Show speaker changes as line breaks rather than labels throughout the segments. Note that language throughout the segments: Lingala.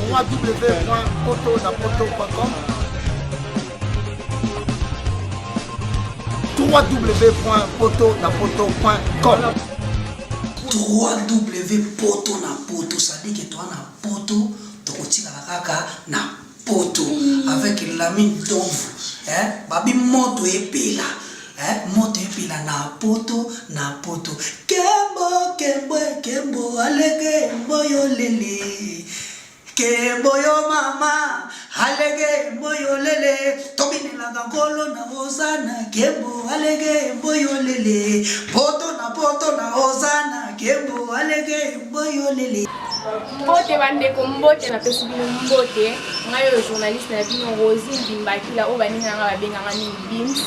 www.potonapoto.com www.potonapoto.com
3W poto na poto, c'est-à-dire que toi na poto tokotikala kaka na poto avec Lamine Domvu, hein, babi moto epela, hein, moto epela na poto na poto. Kembo kembo kembo alege mboyo lele. Kembo yo mama alege mboyo lele tobinelaka nkolo na hozana kembo alege mboyo lele poto na poto na hozana kembo alege mboyo lele.
Mbote bandeko, mbote napesi bino mbote. Ngai oyo journaliste na bino Rosine Bimbakila, oyo baninga na ngai babenganga mingi Bims,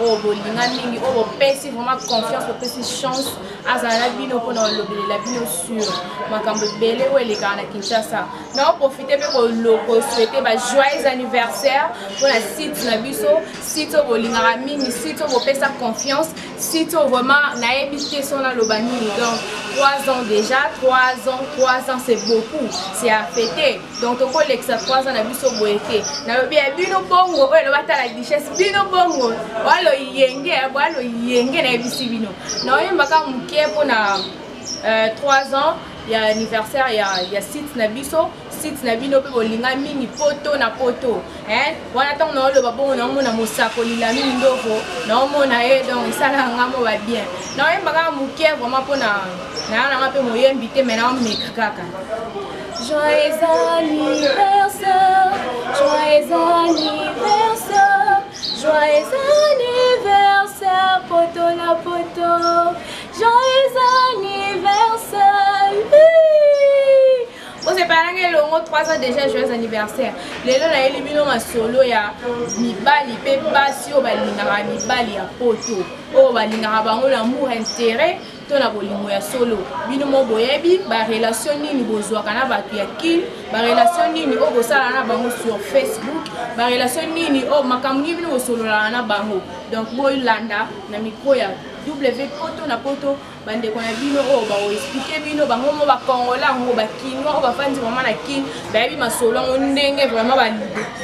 oyo bolinga mingi, oyo bopesi vraiment confiance, bopesi chance azala na bino mpona kolobelela bino sur makambo ebele oyo elekaka na Kinshasa. Na profiter mpe kosouhaiter ba joyeux anniversaire mpona site na biso, site oyo bolingaka mingi, site oyo bopesa confiance, site oyo vraiment nayebi te so naloba nini. Donc 3 ans déjà, 3 ans, 3 ans c'est beaucoup, c'est à fêter. Donc tokolekisa 3 ans na biso boye te. Nalobi ya bino bongo oyo eloba tala duchesse, bino bongo walo yenge, walo yenge nayebisi bino. Naoyembaka moke mpona 3 ans ya anniversaire ya site na biso, site na bino mpe bolinga mingi poto na poto, hein. Wana ntango naoloba bongo naomona mosakoli Lamine Ndovo, naomona ye, donc esalaka nga mo ba bien. Naoyembaka moke vraiment mpona naya nanga mpe moyembi te, mais naomeka kaka. Joyeux anniversaire, joyeux anniversaire, joyeux anniversaire, poto na poto, joyeux anniversaire. Osepelanga elongo 3 ans déjà, joyeux anniversaire. Lelo nayeli bino masolo ya mibali mpe basi oyo balingaka mibali ya poto, oyo balingaka bango na amour intérêt to na bolingo ya solo. Bino mo boyebi barelation nini bozwaka na bato ya Kin, barelation nini oyo bosala na bango sur Facebook, barelation nini oyo makambo nini bino bosololaka na bango. Donc bolanda na micro ya W poto na poto bandeko na bino oyo bakoexpliquer bino bango mo bakongola yango, bakinois oyo bafandi vraiment na Kin bayebi masolo yango ndenge vraiment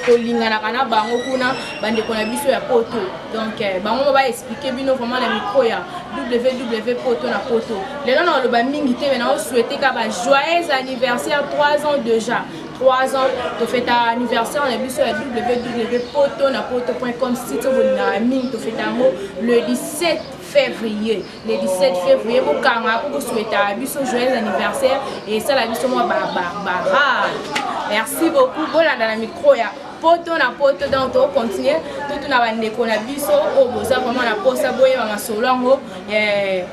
tolinganaka na bango kuna, bandeko na biso ya poto. Donc bango mo baexpliquer bino vraiment na micro ya www poto na poto. Lelo na oloba mingi te, mais naosouhaiter ka ba joyeux anniversaire, 3 ans déjà, 3 ans tofeta anniversaire na biso ya www poto na poto.com, site oyo bolingaka mingi. Tofeta yango le 17 février, le 17 février. Bokanga mpo bosouhaitaka biso joyeux anniversaire esala biso mwa babarbara. Merci beaucoup. Bolanda na micro ya poto na poto. Donc tokocontinue totuna bandeko na biso oyo boza vraiment na posa boyeba masolo yango,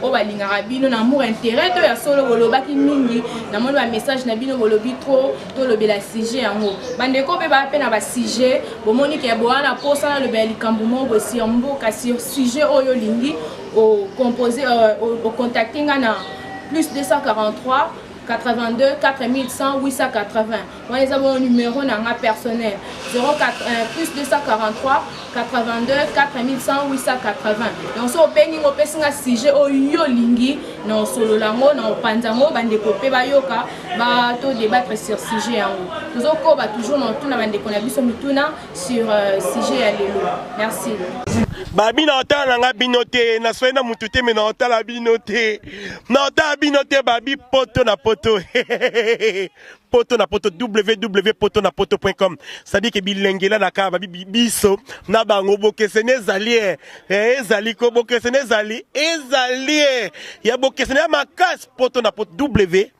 oyo balingaka bino na amour intérêt to ya solo. Bolobaki mingi, namoni bamessage na bino, bolobi trop tolobela sujet yango. Bandeko mpe baa mpe na basujet, bomoni ke boya na posa nalobela likambo moko boye sur mboka, sur sujet oyo olingi, ocompose, ocontacte nga na plus 243 82 4100 880. Wana eza bongo numéro na nga personnel, 04 plus 243 82 4100 880. Donc so obengi ngo, opesi nga sujet oyo yo olingi na osolola yango, na opanza yango, bandeko mpe bayoka, bato débattre sur sujet yango. Tozokoba toujours na otuna bandeko na biso mituna sur sujet ya lelo. Merci.
Babi na otala na nga bino te, naswai na mutu te, me na otala bino te, na otala bino te. Babi poto na poto, poto na poto, www poto na poto.com, c'est-à-dire que bilengela na kaka babi biso na bango bokeseni ezali, ezali ko bokeseni ezali, ezali ya bokeseni ya makasi. Poto na poto, w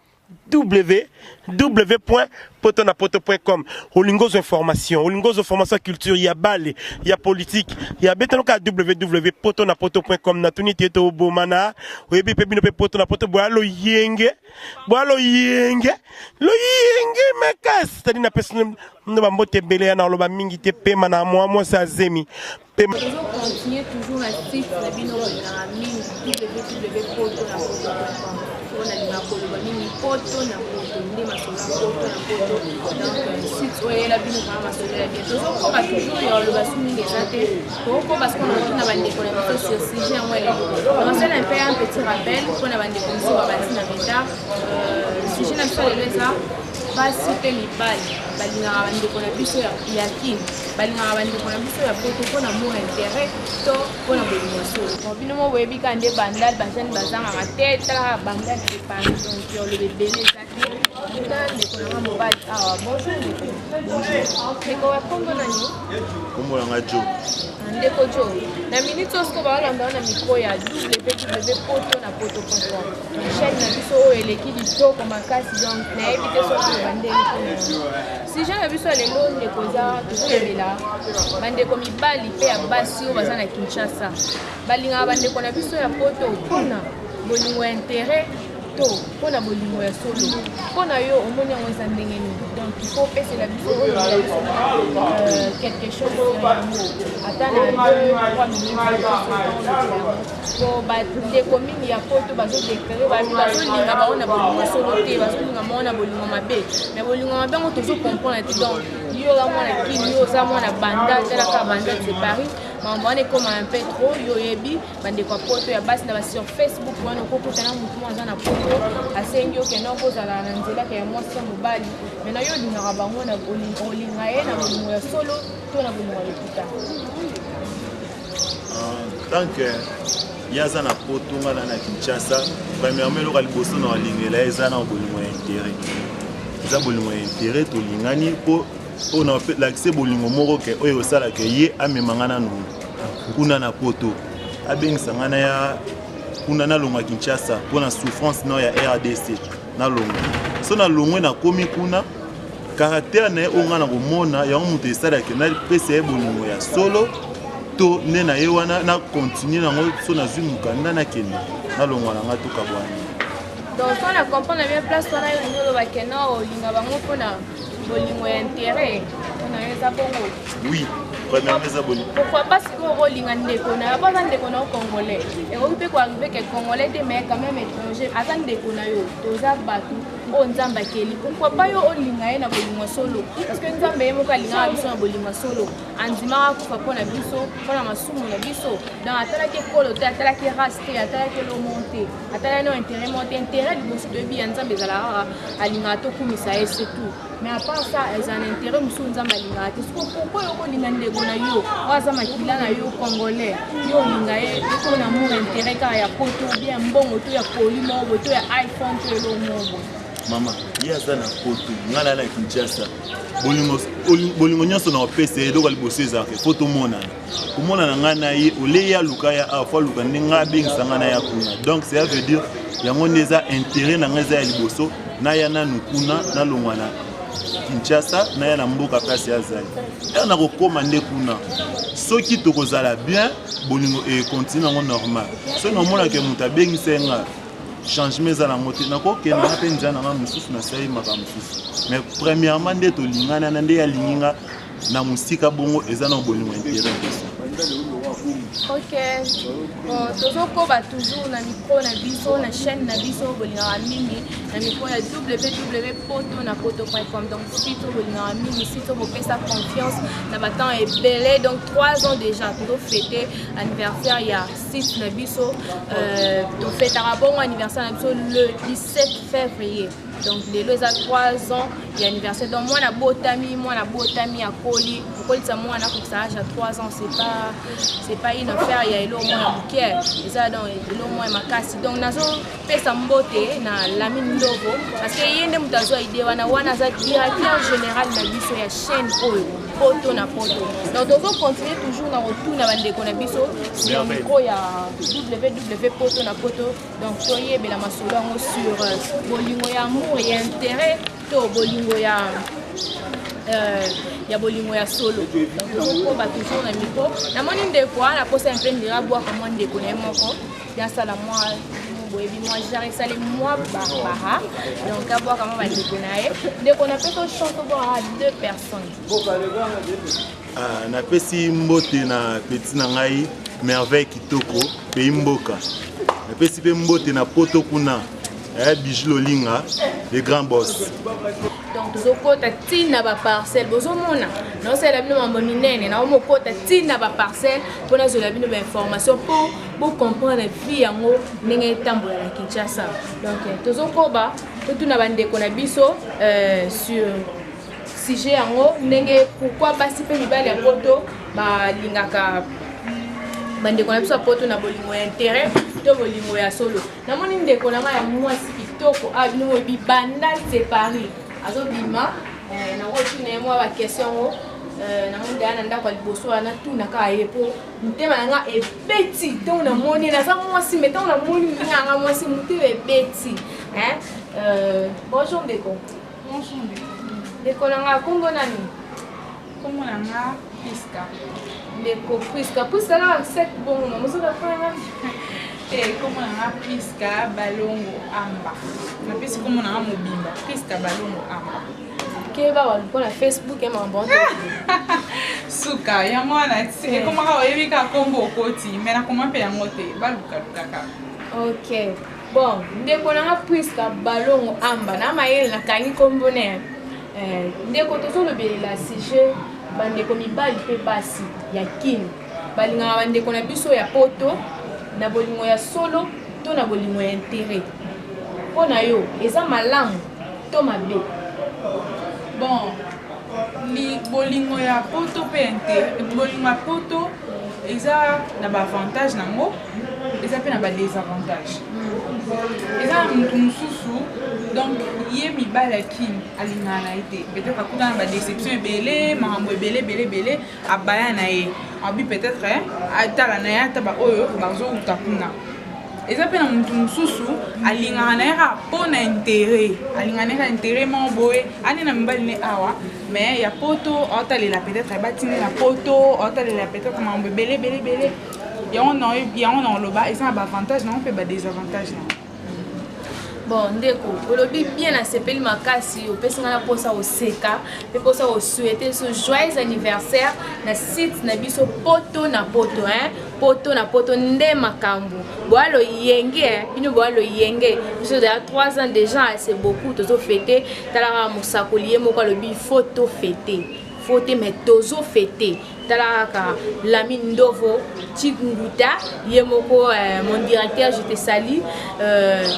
www.potonapoto.com. Olingi ozwa information, olingi ozwa information ya culture, ya bale, ya politique, ya betano kaka www potonapoto.com. Natuni te tobomana, oyebi mpe bino mpe poto na poto boya loyenge, boya loyenge, loyenge makasi. C'est-à-dire napesi no bambote ebele ya na oloba mingi te, pema na mwa mwasi azemi.
Tozocontinue toujours na site na bino bolingaka mingi, www poto na poto.com. Oyo nalingaka koloba mingi, poto na poto nde masolo ya poto na poto. Donc site oyo eyela bino vraiment masolo ya bien. Tozokoba toujours ya oloba su mingi eza te, tokokoba siko na otuna bandeko na biso sur sujet yango ya lelo. Nasala mpe un petit rappel mpona bandeko mosusu babandi na retard. Sujet na biso lelo eza Basi mpe mibali balingaka bandeko na biso ya Kin, balingaka bandeko na biso ya poto mpo na amour interet to mpo na bolingo ya solo. Bon, bino moko boyebi kaka nde Bandal ba jeunes bazangaka te, tala kaka Bandal c'est Paris, donc oloba ebele eza te. Tala ndeko na nga mobali awa. Bonjour ndeko. Bonjour. Ndeko wa kombo nani?
Kombo na nga Joe.
Ndeko Joe, na minute oyo sikoyo baolanda yo na micro ya www poto na poto.com. Chaîne na biso oyo eleki kitoko makasi, donc nayebi te soki oloba ndenge mpona yango. Sujet na biso ya lelo ndeko eza tozolobela bandeko mibali mpe ya basi oyo baza na Kinshasa balingaka bandeko na biso ya poto mpona bolingo ya interet to mpona bolingo ya solo. Mpona yo omoni yango eza ndenge nini? Donc il faut opesela biso olobela biso quelque chose sur yango ata na 2 3 minutes po bandeko mingi ya poto bazodeklare babi bazolinga bango na bolingo solo te, bazolinga bango na bolingo mabe, mais bolingo mabe yango tozocomprendre te. Donc yo oza mwana Kini, yo oza mwana Banda, talaka Banda c'est Paris, makambo wana ekoma un peu trop. Yo oyebi bandeko ya poto ya basi na ba sur Facebook wana okokutana motu moko aza na poto asengi okende okozala na nzela ke ya mwasi ya mobali, maintenant yo olingaka bango, olinga ye na bolingo ya solo to na bolingo ya lokuta?
Tant que ye aza na poto, nga na na Kinshasa, premièrement eloko ya liboso na olingela ye eza na bolingo ya intérêt, eza bolingo ya intérêt. Tolingani mpo oyo nalakise bolingo moko ke oyo osalaka ye amema nga nanu kuna na poto, abengisa nga na ya kuna, nalongwa Kinshasa mpo na souffrance nao ya RDC. Nalongwa, so nalongwe, nakomi kuna, caractère na ye oyo ngai nakomona yango moto esalaka napesa ye bolingo ya solo to nde na ye wana na continue nango. So nazwi mokanda, nakende, nalongwa na ngai, tokabwana.
Donc so na comprendre bien place wana, yo olingi oloba ke no olinga bango mpona bolingo ya intérêt, mpona yo eza bongo?
Oui, premièrement eza bolingo.
Pourquoi pas sikoyo okolinga ndeko na yo po aza ndeko na yo congolais? Ekoki mpe koarrive ke congolais te, mais quand même étranger, aza ndeko na yo, toza bato oyo Nzambe akeli. Pourquoi pas yo olinga ye na bolingo solo? Parce que Nzambe ye moko alingaka biso na bolingo solo, andimaka kufa mpo na biso, mpo na masumu na biso. Donc atalaki ekolo te, atalaki race te, atalaki elomo te, atalaki no intérêt moko te. Intérêt liboso toyebi ya Nzambe ezalaka kaka alingaka tokumisa ye, c'est tout. Mais à part ça, eza na intérêt mosusu Nzambe alingaka te. Siko pourquoi yo kolinga ndeko na yo oyo aza makila na yo congolais, yo olinga ye mpo na amour intérêt kaka ya poto, ou bien mbongo to ya poli moko boye to ya iPhone to eloko moko boye?
Mama, ye aza na poto, ngai na na Kinshasa. Bolingo nyonso na opesa ye, eloko ya liboso ezalaka fo tomonana, komonana ngai na ye. Ole ye aluka ya awa, fo aluka nde ngai abengisa ngai na ya kuna. Donc cela veut dire yango nde eza intérêt na ngai eza ya liboso, naya nanu kuna, nalongwa na Kinshasa, naya na mboka place azali. Ere na kokóma nde kuna, soki tokozala bien, bolingo ekontinue yango normal. Soki namonaka moto abengisa ye nga, changement eza nango te, nakokende nga mpe nzela na nga mosusu, nasali makambo mosusu. Mais premièrement nde tolingana na nde alingi nga na mosika bongo, eza na bolingo intérêt.
Ok, bon, tozokoba toujours na micro na biso, na chaîne na biso bolingaka mingi, na micro ya www poto na poto.com. Donc site oyo bolingaka mingi, site oyo bopesa confiance na batemps ebele. Donc 3 ans déjà tozofete anniversaire ya site na biso. Tofetaka bongo anniversaire na biso le 17 février. Donc lelo eza 3 ans ya anniversaire. Donc mwana botami, mwana botami akoli, kokolisa mwana akokisa âge ya 3 ans, c'est pas une affaire ya eloko mwana moke, eza donc eloko mwana makasi. Donc nazopesa mbote na Lamine Ndovo parce que ye nde moto azwa idée wana. Wana aza directeur général na biso ya chaîne oyo Poto na Poto. Donc tozocontinue toujours na kotuna bandeko na biso sur micro ya www poto na poto. Donc toyebela masolo yango sur bolingo ya amour ya intérêt to bolingo ya bolingo ya solo. Donc tozokoba toujours na micro. Namoni ndeko wana posa mpe ndira abwaka mwa ndeko na ye moko asala mwa boyebi mwa genre esali mwa barbara. Donc abwaka mwa bandeko na ye. Ndeko, napesa chance obwaka deux personnes.
Ah, napesi mbote na petit na ngai Merveille Kitoko pays mboka. Napesi mpe mbote na poto kuna, eh, Bijou Lolinga, le grand boss.
Donc tozokota ntina baparcelle, bozomona naosalela bino mambo minene, naomokota ntina baparcelle mpo nazwela bino bainformation mpo bocomprendre vie yango ndenge etambola na Kinshasa. Donc tozokoba totuna bandeko na biso sur sujet yango, ndenge pourquoi basi mpe mibali ya poto balingaka bandeko na biso ya poto na bolingo ya intérêt to bolingo ya solo. Namoni ndeko na ngai ya mwasi kitoko awa, bino boyebi Bandal c'est Paris, azobima. Nakotuna ye mwa baquestion yango. Namoni daya na ndako ya liboso wana, tuna kaka ye mpo motema na nga ebeti ntango namoni. Naza mwasi, mais ntango namoni moninga na nga mwasi, motema ebeti. Bonjour ndeko.
Bonjour ndeko.
Ndeko na nga, kombo nani?
Kombo na nga Priska.
Ndeko Priska, Priska kaka sek bongo, mamosoka franga?
Te, kombo na nga Priska Balongo Amba. Napesi kombo na nga mobimba, Priska Balongo Amba.
Keba waluka na Facebook ya makambo.
Suka yango wana ekomaka, oyebi kaka kombo okoti, mais nakoma mpe yango te, balukalukaka.
Ok, bon, ndeko na nga Priska Balongo Amba, na mayele nakangi kombo ne. Ndeko, tozolobelela sujet bandeko mibali mpe basi ya Kini balingaka bandeko na biso ya poto na bolingo ya solo to na bolingo ya intérêt. Mpo na yo, eza malamu to mabe?
Bon, bolingo ya poto mpe bolingo ya poto eza na baavantage nango, eza mpe na badésavantage. Eza na motu mosusu, donc ye mibali ya Kini alingaka na ye te, peut-être akuta na badéception ebele, makambo ebele ebele ebele, abaya na ye, abi peut-être atala na ye ata baoyo bazowuta kuna. Eza mpe na motu mosusu alingaka na ye kaka mpo na intérêt, alingaka na ye kaka intérêt moko boye, ane na mibali ne awa, mais ya poto aotalela peut-être batindi na poto, aotalela peut-être makambo ebele ebele ebele. Yango na oloba eza na baavantage nango mpe badésavantage nango.
Bon ndeko, olobi bien, nasepeli makasi, opesi nga na mposa koseka mpe mposa kosouhaiter so joyeux anniversaire na site na biso Poto na Poto, hein? Poto na Poto nde makambo, boya loyenge bino, boya loyenge biso. Deja 3 ans déjà, c'est beaucoup, tozofêter. Talaka mosakoli ye moko alobi faut tofêter, faut te, mais tozofêter. Tala kaka Lami Ndovo Chikunguta ye moko, mon directeur, je te salue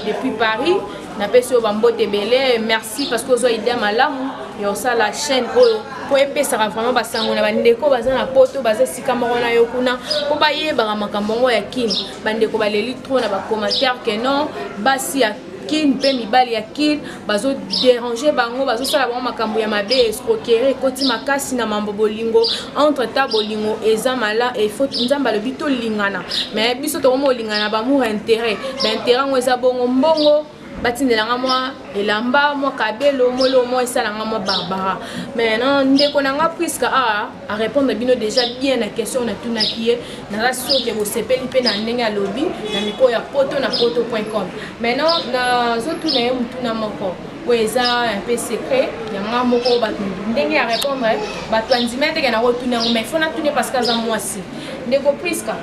depuis Paris. Napesi oyo bambote ebele. Merci parce que ozwa idée malamu ya kosala chaîne oyo mpo epesaka vraiment basango na bandeko baza na poto, baza esika moko na yo kuna, mpo bayebaka makambo yango ya Kini. Bandeko baleli trop na bacommentaire ke non, basi ya Kine mpe mibali ya Kine bazodéranger bango, bazosala bango makambo ya mabe, escroquerie ekoti makasi na mambo bolingo. Entre ta bolingo eza mala, il faut Nzambe alobi tolingana, mais biso tokoma olingana bamour intérêt. Baintérêt yango eza bongo mbongo, batindelanga mwa elamba, mwa kabelo, molo mwa esalanga mwa barbara. Mais non, ndeko na nga Priska a arépondre bino déjà bien na question natunaki ye. Naza sûr ke bosepeli mpe na ndenge alobi na mikro ya Poto na Poto.com. Maintenant nazotuna ye motuna moko oyo eza un peu secret yanga moko. Bato ndenge ya répondre, bato andima teke nakotuna yango, mais faut natuna parce que aza mwasi. Ndeko Priska,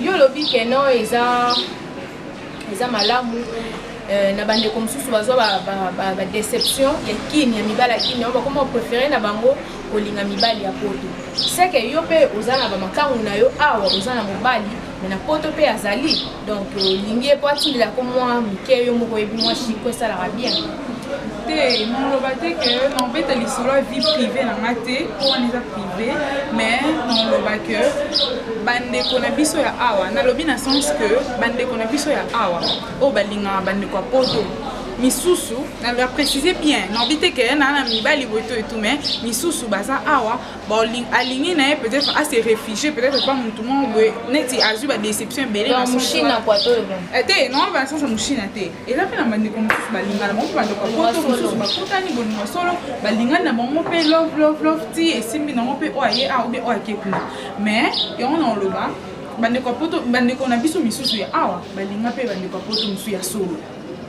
yo olobi ke non, eza malamu na bandeko mosusu bazwa badéception ya Kini, ya mibali ya Kini, yango bakoma préféré na bango kolinga mibali ya poto. Seke yo mpe oza na bamakangu na yo awa, oza na mobali, mais na poto mpe azali, donc olingi ye mpo atindelako mwa mike, yo moko oyebi mwa chiko esalaka bien.
Te, naloba te ke naobeta lisolo ya vie privé na nga te, mpo wana eza privé, mais naloba ke bandeko na biso ya awa, nalobi na sens ke bandeko na biso ya awa oyo balingaka bandeko ya poto misusu, na précise bien, nalobi te ke naa na mibali boye to etu, mais misusu baza awa, alingi na ye peut-être ase réfugier peut-être pa motu moko boye, neti azwi badéception ebele. Te, naloba na sens ya moshina te. Eza mpe na bandeko mosusu balingana bango mpe bandeko ya poto mosusu bakutani bolingo solo, balingani na bango mpe love, love, love ti esimbi nango mpe oyo aye awa obie oyo ake kuna. Mais yango na oloba bandeko ya poto, bandeko na biso misusu ya awa balinga mpe bandeko ya poto mosusu ya solo,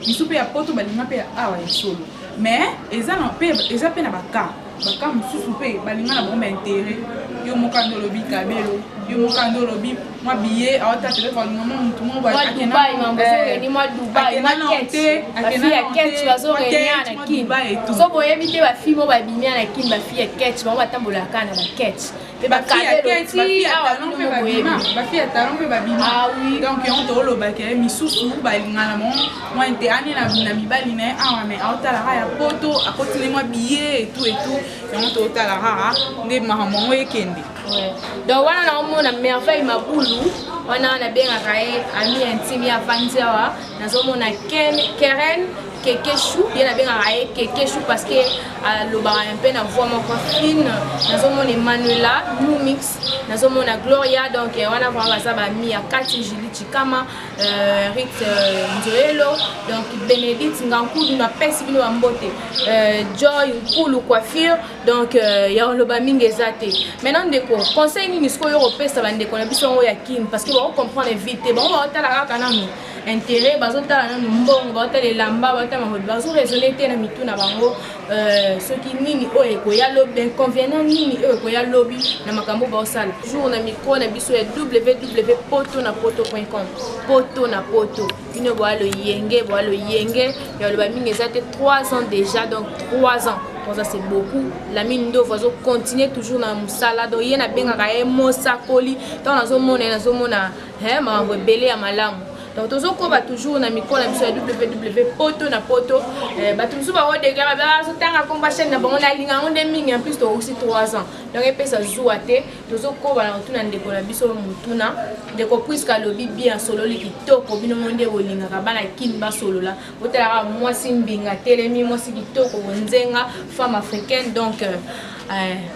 misu mpe ya poto balinga mpe ya awa ya solo, mais eza mpe na baka mosusu mpe balinga na bango baintérêt. Yo moko ande olobi kabelo, yo moko ande olobi mwa billet, aota peut-être alinga mwa mutu moko boye,
mwa
akenda
Dubai, mambo ezoreni mwa Dubai, mwa
akenda na
Ketch.
te, akenda
Bafille ya
na
Ketch
te,
bazorenia
mwa
na
Ketch, mwa
Kin.
Dubai et tout.
So boyebi te bafille mo babimia na Kin, bafille ya Ketch bango batambolaka na baketch mpe
Bafille ya
bakabelo
Ketch, bafille
ti
ya
awa
talon
bino
mpe
mo boyebi.
babima, bafille ya talon mpe babima.
Ah oui.
Donc yango tolobaka ye misusu balingana bango mwa nte ani na mibali na ye awa, mais aotalaka ya poto, akotini mwa billet et tout et tout, yango totala kaka nde makambo yango ekende.
Ouais. Donc wana naomona Merveille Mabulu, wana nabengaka ye ami intime, ye avandi awa. Nazomona Ken, Keren Kekeshu, ye nabengaka ye Kekeshu parce que alobaka un peu na voix moko fine. Nazomona Emanuela Numix, nazomona Gloria, donc wana vraiment baza bami ya kati, Julie Chikama, Rit Nzoelo, donc Bénédicte Ngankudu, napesi bino bambote, Joy Nkulu Coiffure. Donc ya oloba mingi eza te. Maintenant ndeko, conseil nini sikoyo okopesa bandeko na biso yango ya Kin, parce que bakocomprendre vite te, bango baotala kaka nanu intérêt, bazotala nanu mbongo, baotala elamba, baotala makambo, bazoraisonne te na mitu na bango, soki nini oyo ekoya lobi, inconvénient nini oyo ekoya lobi na makambo baosala. Jour na micro na biso ya www poto na poto point com, poto na poto, bino boya loyenge, boya loyenge ya oloba mingi eza te. 3 ans déjà, donc 3 ans, 3 ans c'est beaucoup. Lamine Ndovo azo continuer toujours na mosala, donc ye nabengaka ye mosakoli, ntango nazomona ye nazomona makambo ebele ya malamu. Donc tozokoba toujours na micro na biso ya www poto na poto. Bato mosusu bakodéclare bazotanga komba chaîne na bango, nalinga yango nde mingi. En plus tokokisi 3 ans, donc epesa zuwa te. Tozokoba na kotuna ndeko na biso motuna. Ndeko puisque alobi bien, asololi kitoko, bino mo nde bolingaka bana Kini basolola. Botalaka mwasi mbinga telemi, mwasi kitoko bonzenga, femme africaine. Donc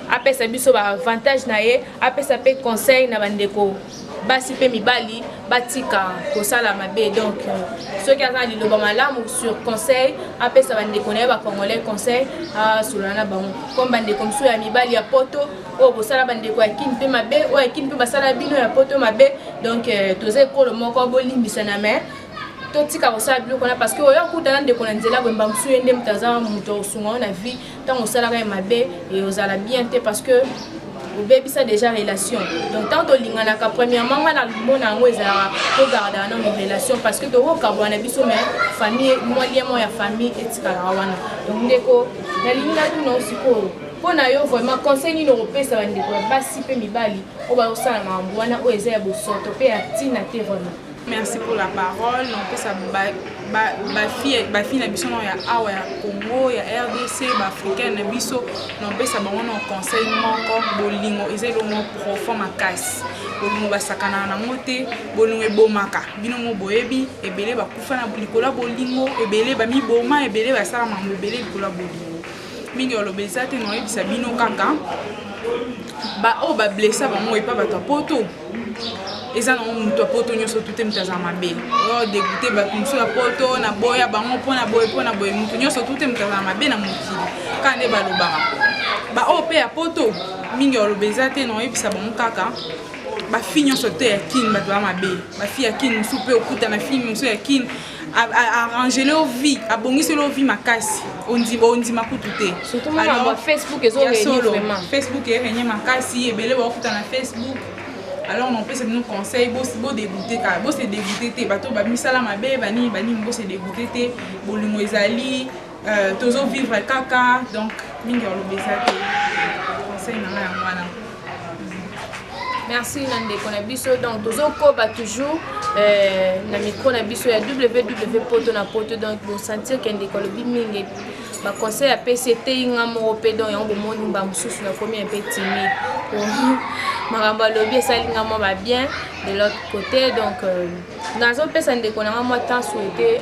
apesa biso baavantage na ye, apesa mpe conseil na bandeko basi mpe mibali batika kosala mabe. Donc soki aza na liloba malamu sur conseil, apesa bandeko na ye bacongolais conseil, asolola na bango comme bandeko mosusu ya mibali ya poto oyo bosala bandeko ya Kini mpe mabe, oyo ya Kini mpe basala bino ya poto mabe. Donc toza ekolo moko, bolimbisana, mais totika kosala biloko wana, parce que oyo akutana ndeko na nzela boyemba mosusu, ye nde moto aza moto osunga yo na vie. Ntango osalaka ye mabe, e ozala bien te, parce que obebisa déjà relation. Donc ntango tolinganaka, premièrement nga na mona yango ezalaka togardaka nano relation, parce que tokokabwana na biso, mais famille, mwa lien moko ya famille etikalaka wana. Donc ndeko, nalingi natuna yo sikoyo, mpo na yo vraiment conseil nini okopesa bandeko ya basi mpe mibali oyo bazosala makambo wana oyo eza ya bosoto mpe ya ntina te vraiment?
Merci pour la parole. Napesa bafille na biso nao ya awa ya Congo, ya RDC, baafricaine na biso, napesa bango na conseil moko: bolingo eza eloko moko profond makasi. Bolingo basakanaka nango te, bolingo ebomaka. Bino mo boyebi, ebele bakufa na likolo ya bolingo, ebele bamiboma, ebele basala makambo ebele likolo ya bolingo. Mingi oloba eza te, naoyebisa bino kaka baoyo bablessa bango epa bato ya poto. Eza nango moto ya poto nyonso tu te moto aza mabe. Oyo dégoûte bato mosusu ya poto na boya bango mpona boye, mpona boye. Moto nyonso tu te moto azala mabe na mokili, kaka nde balobaka. Baoyo mpe ya poto, mingi oloba eza te, naoyebisa bango kaka bafille nyonso te ya Kine bato ba mabe. Bafille ya Kine mosusu mpe okutana fille mosusu ya Kine arrangele yo vie, abongiseli yo vie makasi, ondima kutu te.
Surtout makambo ya Facebook ezoréunir vraiment.
Facebook erenie makasi, ebele baokuta na Facebook. Alors napesa bino conseil: bodégoûte kaka, bose dégoûte te. Bato bamisala mabe banini banini, bose dégoûte te. Bolingo ezali, tozovivre kaka. Donc mingi oloba eza te, conseil na ngai yango wana.
Merci na ndeko na biso. Donc tozokoba toujours na micro na biso ya www poto na poto. Donc bosentir ke ndeko alobi mingi, baconseil apesi eteyi nga moko mpe. Donc yango bomoni ba mosusu nakomi un peu timide, makambo alobi esali nga mwa babien de l'autre côté. Donc nazopesa ndeko na nga mwa temps, souhaite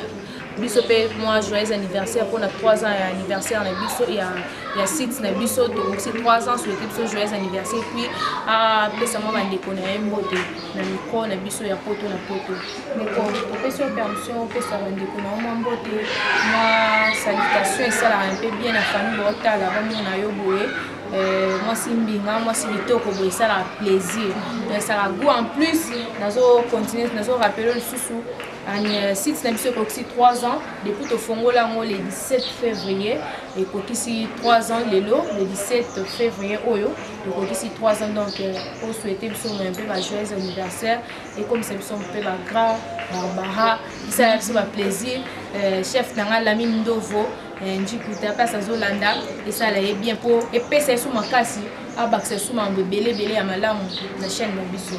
biso mpe mwa joyeux anniversaire mpona 3 ans ya anniversaire na biso ya site na biso. Tokokisi 3 ans, souhaite biso joyeux anniversaire, puis apesa mwa bandeko na ye mbote na micro na biso ya poto na poto. Ndeko, topesi yo permission opesa bandeko na yo mwa mbote, mwa salutation. Esalaka mpe bien na famille, baotala, bamona yo boye, mwasi mbinga, mwasi kitoko boye, esalaka plaisir, donc esalaka goût. En plus nazo continue, nazo rappeler lisusu. Site na biso ekokisi 3 ans depuis tofongola yango le 17 février. Ekokisi 3 ans lelo, le 17 février oyo ekokisi 3 ans. Donc osouhaite biso mpe ba joyeux anniversaire, ekomisa biso mpe bagrand barbara, esala biso baplaisir. Chef na nga Lamine Ndovo Njikuta, place azolanda, esala ye bien mpo epesa ye so makasi, abakisa so makambo ebele ebele ya malamu na chaîne na biso.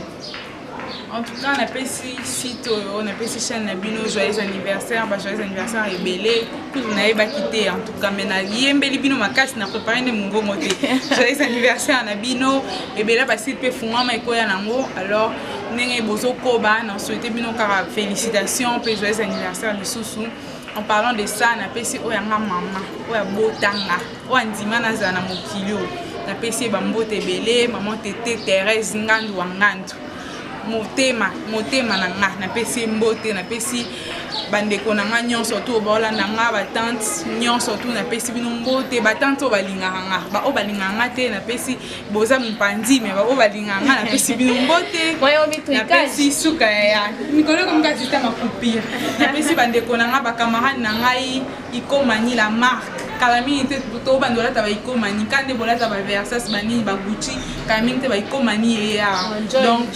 En tout cas, napesi site oyo, napesi chaîne na bino joyeux anniversaire, ba joyeux anniversaire ebele. Kutu nayebaki te, en tout cas, mais nayembeli bino makasi, na préparé nde mongongo te. Joyeux anniversaire na bino ebele. Basite mpe fungwama, ekoya nango. Alors ndenge bozokoba, na souhaite bino kaka félicitation mpe joyeux anniversaire lisusu. En parlant de ça, napesi oyo yanga mama, oyo abotanga, oyo andima nazala na mokili oyo, napesi ye bambote ebele, mama Tete Thérèse Ngandu wa Ngandu, motema motema na nga. Napesi ye mbote, napesi bandeko na nga nyonso tu baolanda nga, batante nyonso tu, napesi bino mbote. Batante oyo balingaka nga, baoyo balingaka nga te, napesi boza mopanzi, me baoyo balingaka nga, napesi bino mbote. Napesi suka ya mikolo ekomi kaka système ya coupure. Napesi bandeko na nga, bacamarade na ngai, Ikomani la marque. Kala mingi te tobanda olata baikomani ka nde bolata baVersace, banini, baGucci. Kala mingi te baikomani eya.
Donc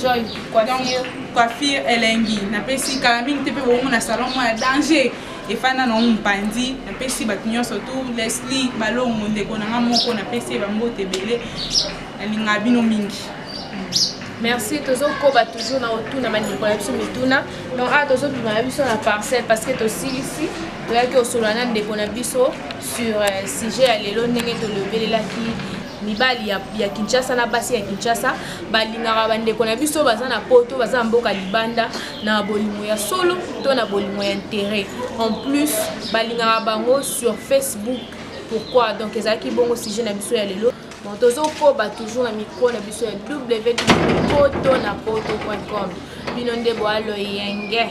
coiffure elengi, napesi. Kala mingi te mpe bomona salon moko ya danger efanda na mopanzi. Napesi bato nyonso tu, Leslie Balongo, ndeko na nga moko, napesi ye bambote ebele. Nalingaka bino mingi.
Merci. Tozokoba toujours na otuna bandeko na biso mituna. Donc awa tozobima na biso na parcelle parce que tosilisi, toyaki kosolola na ndeko na biso sur sujet ya lelo, ndenge tolobelelaki mibali ya Kinshasa na basi ya Kinshasa balingaka bandeko na biso baza na poto, baza na mboka libanda, na bolingo ya solo to na bolingo ya intérêt. En plus balingaka bango sur Facebook, pourquoi? Donc ezalaki bongo sujet na biso ya lelo. Bon, tozokoba toujours na micro na biso ya www poto na poto.com. Bino nde boa loyenge,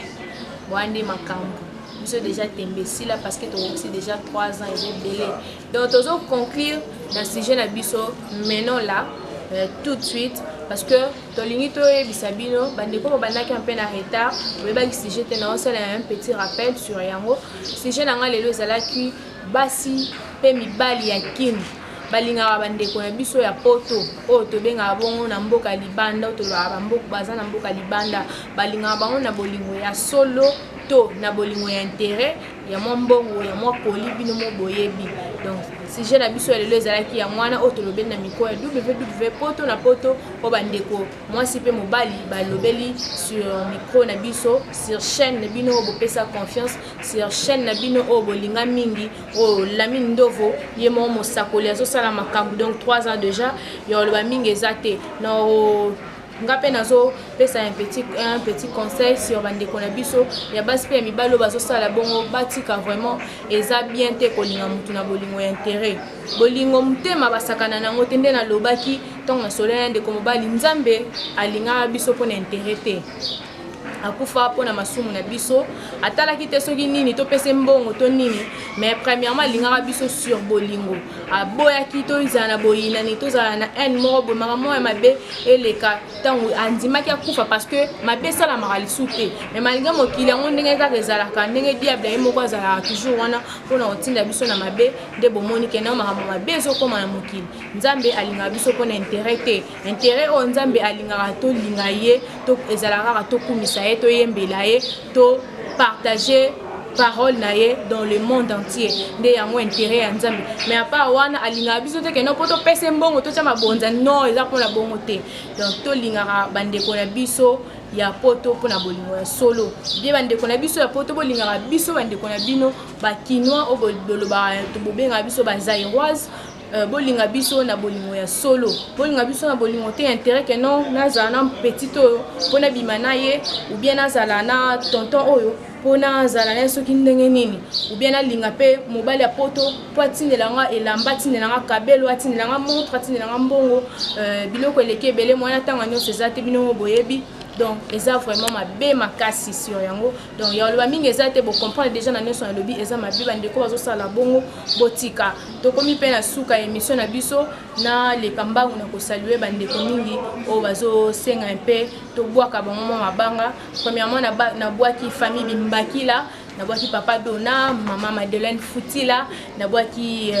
boa nde makambo. Biso déjà tembe esila parce que tokokisi déjà 3 ans, eza ebele. Donc tozoconclure na sujet na biso maintenant là, tout de suite, parce que tolingi toyebisa bino bandeko bobandaki mpe na retard, boyebaki sujet te. Naosala un petit rappel sur yango. Sujet na nga lelo ezalaki basi mpe mibali ya Kini balingaka bandeko na biso ya poto, oyo tobengaka bongo na mboka ya libanda, oyo tolobaka baza na mboka libanda, balingaka bango na bolingo ya solo to na bolingo ya intérêt, ya mwa mbongo, ya mwa koli. Bino mo boyebi. Donc sujet na biso ya lelo ezalaki ya mwana oyo tolobeli na micro ya www poto na poto, oyo bandeko mwasi mpe mobali balobeli sur micro na biso, sur chaîne na bino oyo bopesa confiance, sur chaîne na bino oyo bolinga mingi, oyo Lamine Ndovo ye moko mosakoli azosala makambo. Donc 3 ans déjà, ya oloba mingi eza te. Na nga mpe nazopesa un petit conseil sur bandeko na biso ya basi mpe ya mibali oyo bazosala bongo, batika. Vraiment eza bien te kolinga motu na bolingo ya intérêt. Bolingo motema basakana nango te. Nde nalobaki ntongo nasolola ya ndeko mobali, Nzambe alingaka biso mpona intérêt te. Akufa mpona masumu na biso, atalaki te soki nini topesa mbongo to nini, mais premièrement alingaka biso sur bolingo. Aboyaki tozala na boyinani, tozala na haine moko boye, makambo moko ya mabe eleka. Ntango andimaki akufa parce que mabe esalamaka lisu te. Mais malgré mokili yango ndenge kaka ezalaka, ndenge diable ye moko azalaka toujours wana mpona kotinda biso na mabe, nde bomoni ke na makambo mabe ezokóma na mokili. Nzambe alingaka biso mpona intérêt te. Intérêt oyo Nzambe alingaka tolinga ye to ezalaka kaka tokumisa ye, toyembela ye, to partager parole na ye dans le monde entier. Nde yango intérêt ya Nzambe. Mais à part wana, alingaka biso te keno mpo topesa mbongo, totya mabonza. Non, eza mpona bongo te. Donc tolingaka bandeko na biso ya poto mpona bolingo ya solo bie. Bandeko na biso ya poto, bolingaka biso bandeko na bino bakinois oyo bolobaka, bobengaka biso bazairoise. Bolinga biso na bolingo ya solo, bolinga biso na bolingo te intérêt, ke non, nazala na petit oyo mpo nabima na ye, ou bien nazala na tonton oyo mpo nazala na ye soki ndenge nini, ou bien nalinga mpe mobali ya poto mpo atindela nga elamba, atindela nga kabelo, atindela nga montre, atindela nga mbongo. Biloko eleki ebele mwana, ntango nyonso eza te. Bino boyebi. Donc eza vraiment mabe makasi sur yango. Donc ya oloba mingi eza te, bocomprendre déjà na nyonso nalobi eza mabe. Bandeko bazosala bongo, botika. Tokomi mpe na suka ya émission na biso. Naleka mbangu na kosalue bandeko mingi oyo bazosenga mpe tobwaka bango mwa mabanga. Premièrement, nabwaki famille Bimbakila, nabwaki papa Dona, mama Madeleine Futila, nabwaki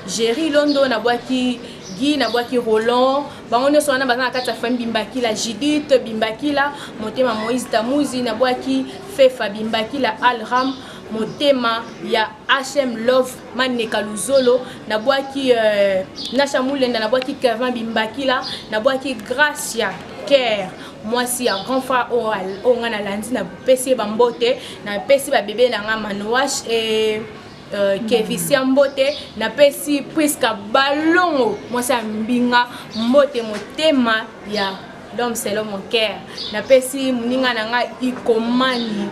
Jerry Londo, nabwaki Guy, nabwaki Roland. Bango nyonso wana baza na kati ya famille Bimbakila. Judith Bimbakila, motema Moïse Tamuzi, nabwaki Fefa Bimbakila, Alram, motema ya HM Love Maneka Luzolo, nabwaki Nasha Mulenda, nabwaki Kevin Bimbakila, nabwaki Gracia Kerr, mwasi ya grand frère oyo nga nalandi, napesi ye bambote, napesi babebe na nga Manoash e Kevisia mbote, napesi Priska Balongo, mwasi ya mbinga mbote, motema ya l'homme selon mon cœur, napesi moninga na nga Ikomani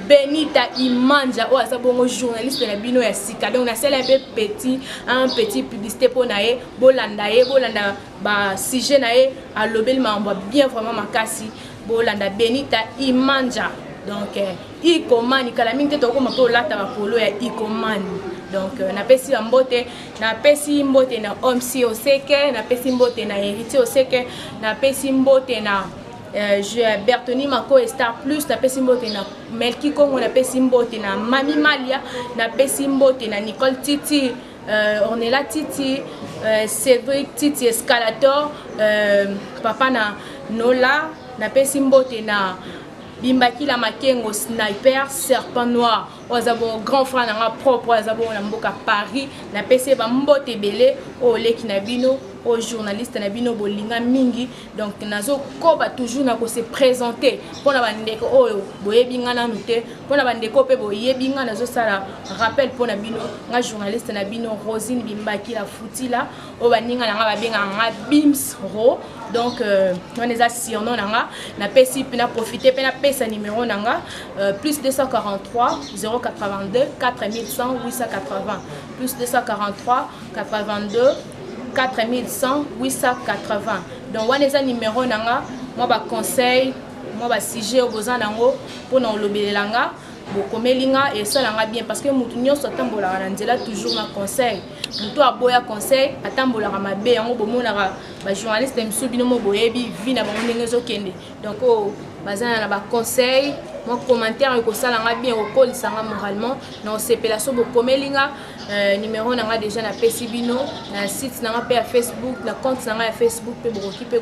Benita Imanja oyo aza bongo journaliste na bino ya sika. Donc nasala un peu petit un petit publicité mpo na ye. Bolanda ye, bolanda basujet na ye, alobeli makambo ya bien vraiment makasi. Bolanda Benita Imanja. Donc Ikomani, kala mingi te tokokoma mpe olata bapolo ya Ikomani. Donc napesi bambote, napesi mbote na Omc Oseke, napesi mbote na Héritier Oseke, napesi mbote na Bertoni Mako Star Plus, napesi mbote na Melki Kongo, napesi mbote na Mami Malia, napesi mbote na Nicole Titi, Ornella Titi, Cédric Titi Escalator, papa na Nola, napesi mbote na Bimbakila Makengo Sniper Serpent Noir oyo aza bongo grand frère na nga propre, oyo aza bongo na mboka Paris. Napesi ye bambote ebele. Oyo oleki na bino, oyo journaliste na bino bolinga mingi. Donc nazokoba toujours na kose présenter mpona bandeko oyo boyebi nga nanu te, mpona bandeko mpe boyebi nga, nazosala rappel mpona bino. Nga journaliste na bino Rosine Bimbakila Futila, oyo baninga na nga babengaka nga Bims Ro. Donc wana eza surnom na nga. Napesi mpe na profite mpe napesa numéro na nga, plus 243 082 4100 880, plus 243 82 4100 880. Donc wana eza numéro na nga. Mwa baconseil, mwa basujet oyo boza nango mpona olobelela nga, bokomeli nga, esala nga bien, parce que motu nyonso atambolaka na nzela toujours na conseil. Motu aboya conseil atambolaka mabe. Yango bomonaka bajournaliste mosusu, bino mo boyebi vie na bango ndenge ezokende. Donc oyo baza na baconseil, mwa commentaire ekosala nga bien, ekokolisa nga moralement na osepela. So bokomeli nga, numéro na nga déjà napesi bino na site na nga mpe ya Facebook, na compte na nga ya Facebook mpe bokoki mpe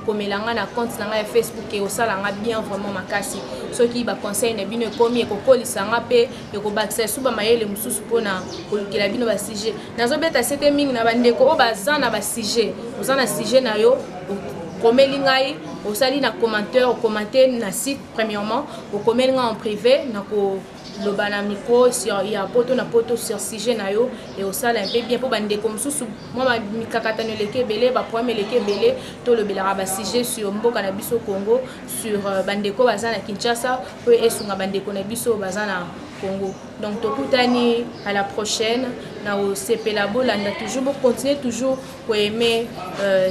komela nga na compte na nga ya Facebook. Ekosala nga bien vraiment makasi soki baconseil na bino ekomi, ekokolisa nga mpe ekobakisa esu bamayele mosusu mpona kolukela bino basujet. Nazobeta sete mingi na bandeko oyo baza na basujet. Oza na sujet na yo, okomeli ngai, osali na commentaire, okommente na site premièrement, okomeli ngai en privé, na koloba na micro sur ya Poto na Poto sur sujet na yo, e osala un peu bien mpo bandeko mosusu mwa mikakatano eleki ebele, baproblème eleki ebele. Tolobelaka basujet sur mboka na biso Congo, sur bandeko baza na Kinshasa, mpo esunga bandeko na biso baza na Congo. Donc tokutani à la prochaine. Na osepela bolanda toujours, bocontinue toujours koaimer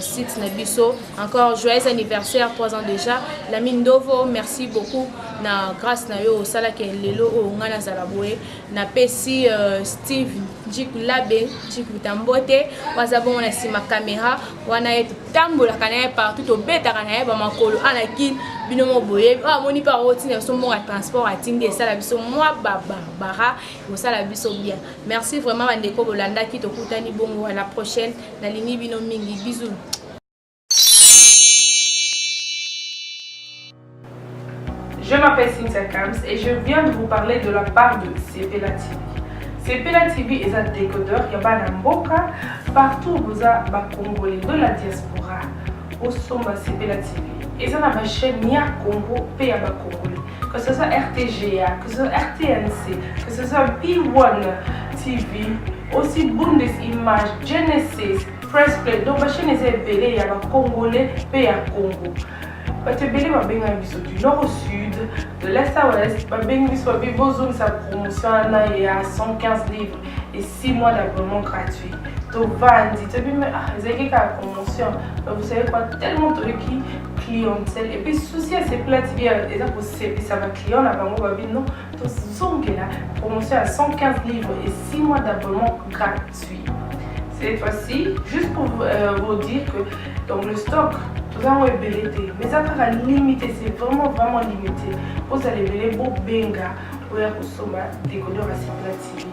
site na biso. Encore joyeux anniversaire, 3 ans déjà, Lami Ndovo. Merci beaucoup na grâce na yo osalaki lelo oyo ngai nazala boye. Napesi Steve Njiku Labe Njiku Tambote oyo aza bongo na nsima caméra wana, ye totambolaka na ye partout, tobetaka na ye bamakolo ana kine. Bino mo boyebi oyo amoni mpe akotinda biso mbongo ya transport, atindi, esala biso mwa babarbara, ekosala biso bien. Merci vraiment bandeko bolandaki. Tokutani bongo à la prochaine. Nalingi bino mingi, bisous.
Je m'appelle Cynthia Kams et je viens de vous parler de la part de Sepela TV. Sepela TV est un décodeur qui a mboka partout boza ba Congolais de la diaspora. Osomba Sepela TV. Eza na ba chaîne ya Congo pe ya ba Congolais. Que ce soit RTGA, que ce soit RTNC, que ce soit B1 TV, aussi Bundes Image, Genesis, Press Play. Donc ba chaîne eza ebele ya ba Congolais pe ya Congo. Bato ebele babengaki biso du nord au sud, de l'est à ouest, babengi biso, babi bozongisa promotion wana ya 115 livres et 6 mois d'abonnement gratuit. Tovandi, toyebi mais ah, ezalaki kaka promotion. Mais vous savez quoi, tellement toyoki clientèle et puis souci ya Sepela TV eza kosepisa ba client na bango, babi non, tozongela promotion ya 115 livres et 6 mois d'abonnement gratuit. Cette fois-ci, juste pour vous dire que donc le stock toza yango ebele te, mais eza kaka limité, c'est vraiment vraiment limité. Ozala ebele, bobenga oya kosomba décodeur ya Sepela TV.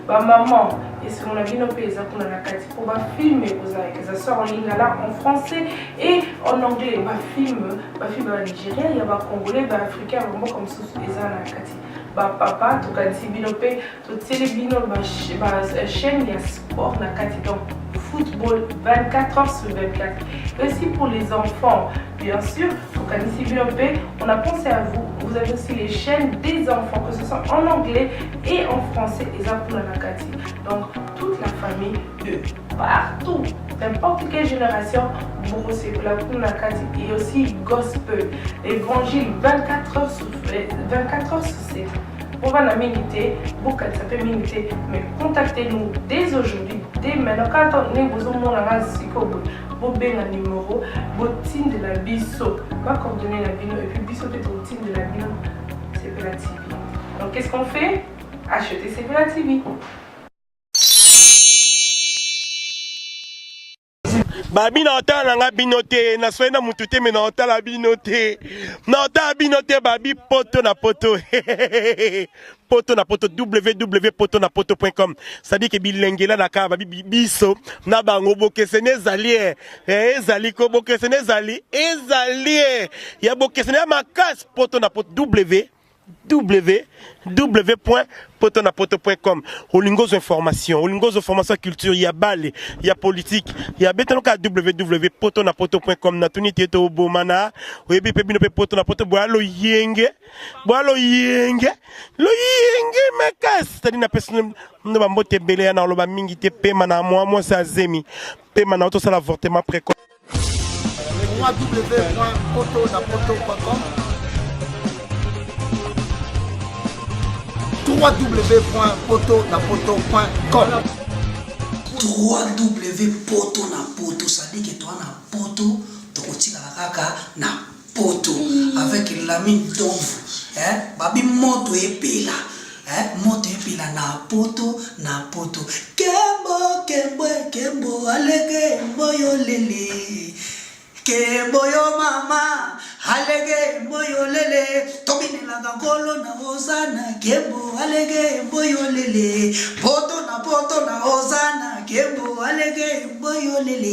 Bamama, esengo na bino mpe eza kuna na kati, mpo bafilm ekozala, que ça soit en lingala, en français et en anglais. Bafilm, bafilm ya banigérien, ya bacongolais, baafricain, ya bamboka mosusu eza na kati. Bapapa, tokanisi bino mpe totieli bino bachaîne ya sport na kati, donc football 24 heures sur 24. Et aussi pour les enfants, bien sûr, tokanisi bino mpe, on a pensé à vous. Vous avez aussi les chaînes des enfants, que ce soit en anglais et en français, eza kuna na kati. Donc toute la famille de partout, n'importe quelle génération, bokosepela kuna na kati. Et aussi gospel, évangile 24 heures sur 24 heures sur 7. Bovanda mingi te, bokanisa mpe mingi te, mais contactez-nous dès aujourd'hui, dès maintenant. Kaka ndenge bozomona nga sikoyo boye, bobenga numéro, botindela biso bacoordonnées na bino, et puis biso mpe totindela bino Sepela TV. Donc qu'est-ce qu'on fait? Acheter Sepela TV.
Babi na otala na nga bino te, naswai na mutu te, me na otala bino te, na otala bino te. Babi poto na poto, poto na poto, www poto na poto.com, c'est-à-dire que bilengela na kaka babi biso na bango bokeseni ezali ezali ko bokeseni ezali ezali ya bokeseni ya makasi. Poto na poto, w www.potonapoto.com. Olingi ozwa information, olingi ozwa information ya culture, ya bale, ya politique, ya betano kaka www.potonapoto.com. Natuni te tobomana, oyebi mpe bino mpe poto na poto boya loyenge, boya loyenge, loyenge makasi. C'est-à-dire napesi no bambote ebele ya na oloba mingi te. Pema na mwa mwasi azemi, pema na tosala avortement précoce.
www.potonapoto.com, www.potonapoto.com.
3W poto na poto, c'est-à-dire que toa na poto, tokotikala kaka na poto avec Lamine Domvu, eh? Babi moto epela, eh? Moto epela na poto na poto. Kembo kembo kembo alege mboyo lele, kembo yo mama alege mboyo lele, tobinelaka nkolo na ozana. Kembo alege mboyo lele, poto na poto na ozana, kembo alege mboyo lele.